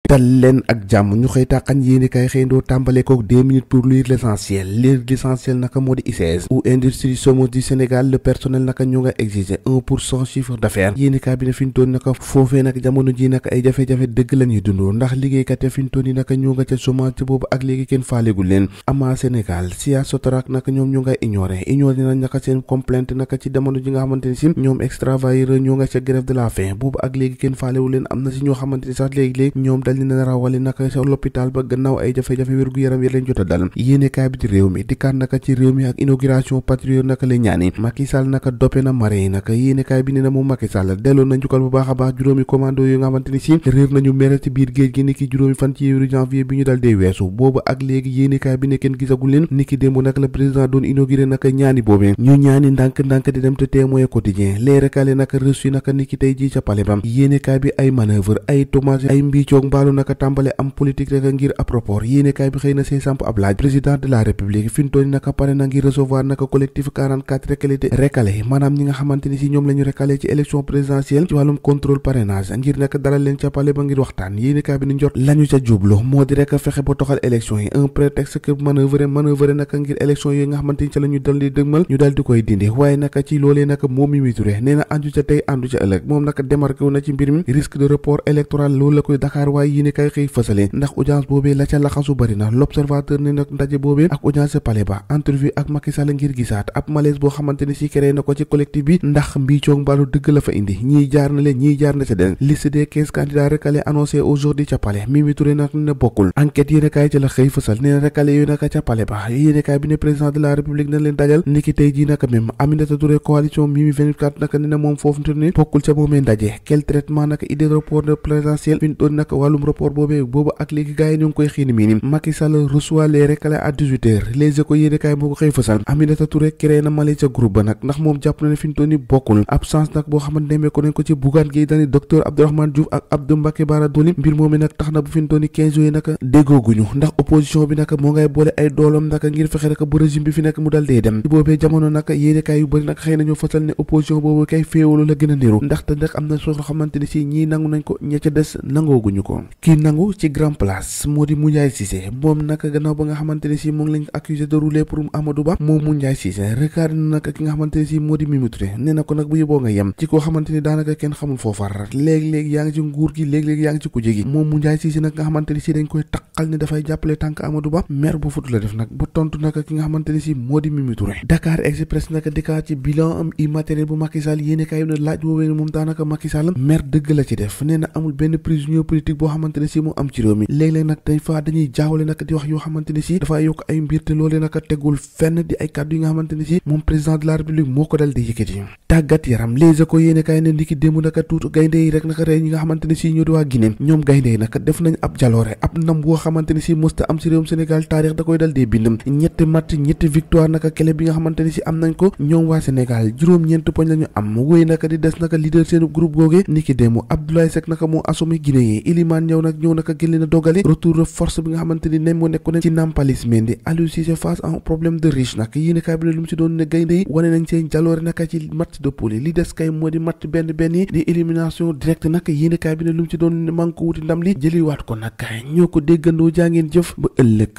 dal leen ak jàmm ñu xëy tàqañ yéenekaay xëyndoo tàmbale kook 2 minutes pour lire l'essentiel naka moo di ICS ou industrie saumon du Sénégal le personnel naka ñu nga exiger 1% chiffre d'affaires yéenekaay bi ne fi ñu toon naka foofee nag jamono ji naka ay jafe-jafe dëgg la ñuy dund ndax liggéeykat ya fi ñu toon yi naka ñu nga ca chômage boobu ak léegi kenn faalegul leen ama Sénégal Sia Sotrac naka ñoom ñu ngay ignoré nañ naka seen complainte naka ci jamono ji nga xamante ni si ñoom extravailleurs ñoo nga ca grève de la faim boobu ak léegi kenn faalewul leen am na si ñoo xamante ni sax léegi-léegi ñoom dal na rawale naka sa l'hôpital ba gannaaw ay jafe-jafe wér-gu-yaram yi leen jot a dal yéenekaay bi di réew mi dikkaat naka ci réew mi ak inauguration patriote naka la ñaani Macky Sall naka doppe na maré yi naka yéenekaay bi ne na moom Macky Sall delloo na njukkal bu baax a baax juróomi commando yu nga xamante ni si réer nañu mere ci biir géej gi niki juróomi fan ci weeru janvier bi ñu dal dee weesu boobu ak léegi yéenekaay bi ne kenn gisagul leen niki démb naka la président doon inauguré naka ñaani boobee ñu ñaani ndànk-ndànk di dem te témoin quotidien les recalés naka reçu naka niki tey ji ca palais bam yéenekaay bi ay manœuvre ay tomage ay mbiicoog mbaalu naka tàmbale am politique rek ngir à propos yéenekaay bi xëy na see samp ab laaj président de la république fi mu toll naka pare na ngir recevoir naka collectif 44 recalés maanaam ñi nga xamante ni si ñoom la ñu recalé ci élection présidentielle ci wàllum contrôle parrainage ngir naka dalal leen ca palais ba ngir waxtaan yéenekaay bi ni njort lañu ca jublu moo di rek fexe ba toxal élection yi un prétexte que manœuvrer naka ngir élection yi nga xamante ni ca la ñu dal di dëgmal ñu dal di koy dindi waaye naka ci loolee naka moom Mimi Touré nee na andu ca tey andu ca ëllëg moom naka démarqué wu na ci mbir mi risque de report électoral loolu la koy Dakar waaye yéenekaay xëy fësale ndax audience boobee la ca laxasu bari na l'observateur ne nag ndaje boobee ak audience sa palais ba entrevue ak Macky Sall ngir gisaat ab malaise boo xamante ni si créé na ko ci collectif bi ndax mbiicoog mbaalu dëgg la fa indi ñii jaar na leen ñii jaar na ca den liste des 15 candidats recalés annoncé aujourd'hui ca palais Mimi Touré nag ne bokkul enquête yéenekaay ci la xëy fësal nee na recalés yooyu naka ca palais ba yéenekaay bi ne président de la république na leen dajal niki tey ji naka même Aminata Touré coalition Mimi 24 naka ne na moom foofu ni bokkul ca moomee ndaje quel traitement naka idée de report de présidentiel fi ñu doon naka wàllum report boobee boobu ak léegi gars yi ñu ngi koy xiini mii ni Macky Sall reçoit les recalés à 18h les échos yéenekaay moo ko xëy fësal Aminata Touré créé na male ca groupe ba nag ndax moom jàpp na ne fi ñu toon ni bokkul absence nag boo xamante demee ko nañ ko ci Bougane Gueye Dany docteur Abdourahmane Diouf ak Abdou Mbacké Bara Dolly mbir moom nag tax na bu fi ñu toon ni 15 yooyu naka déggooguñu ndax opposition bi naka moo ngay boole ay doolam naka ngir fexe naka bu régime bi fi nekk mu dal dee dem ci boobee jamono naka yéenekaay yu bëri nag xëy nañoo fësal ne opposition boobu kay féewalu la gën a niru ndaxte nag am na soo xamante ni si ñii nangu nañ ko ña ca des nangooguñu ko kii nangu ci grand place moo di Moundiaye Cissé moom naka gannaaw ba nga xamante ni si moom lañ accusé de rouler pour Amadou Ba moom Moundiaye Cissé recadre na naka ki nga xamante ni si moo di Mimi Touré nee na ko nag bu yóbboo nga yem ci koo xamante ni daanaka kenn xamul foofar léegi-léegi yaa ngi ci nguur gi léegi-léegi yaa ngi ci kujje gi moom Moundiaye Cissé nag nga xamante ni si dañ koy taqal ne dafay jàppale tànk Amadou Ba mer bu futu la def nag ba tontu naka ki nga xamante ni si moo di Mimi Touré Dakar Express naka dikkaat ci bilan am immatériel bu Macky Sall yéenekaay ne laaj woowee ne moom daanaka Macky Sall mer dëgg la ci def nee na amul benn prisonnier politique boo xamante ne si mu am ci réew mi léeg-léeg nag dañuy jaawale nag di wax yoo xamante ne si dafay yokk ay mbir te loolee naka tegul fenn di ay kàddu yi nga xamante ne si moom président de la république moo ko dal di yëkkati tàggat yaram Les Échos yéenekaay ne ndiki démb naka tuutu gaynde yi rek naka rey ñi nga xamante ne si ñoo di waa Guinée ñoom gaynde yi naka def nañ ab jaloore ab ndam boo xamante ne si mësta am si réewum Sénégal taarix da koy dal dee bindam ñetti match ñetti victoire naka kele bi nga xamante ne si am nañ ko ñoom waa Sénégal juróom-ñeent poñ lañu am wéy naka di des naka leader seen groupe googe niki démb Abdoulaye Seck naka moo assommé Guinée yi Iliman ñëw naka gën leen a dogali retour de force bi nga xamante ni nem moo nekku ne ci Nampalys Mendy Aliou Cissé face à un problème de riche nag yéenekaay bi ne lu mu si doon ne gaynde yi wane nañ seen jaloore naka ci match de poule li des kay moo di match benn yi di élimination directe nag yéenekaay bi ne lu mu si doon ne man ko wuti ndam li jëliwaat ko nag ñoo ko déggandoo jaa ngeen jëf ba ëllëg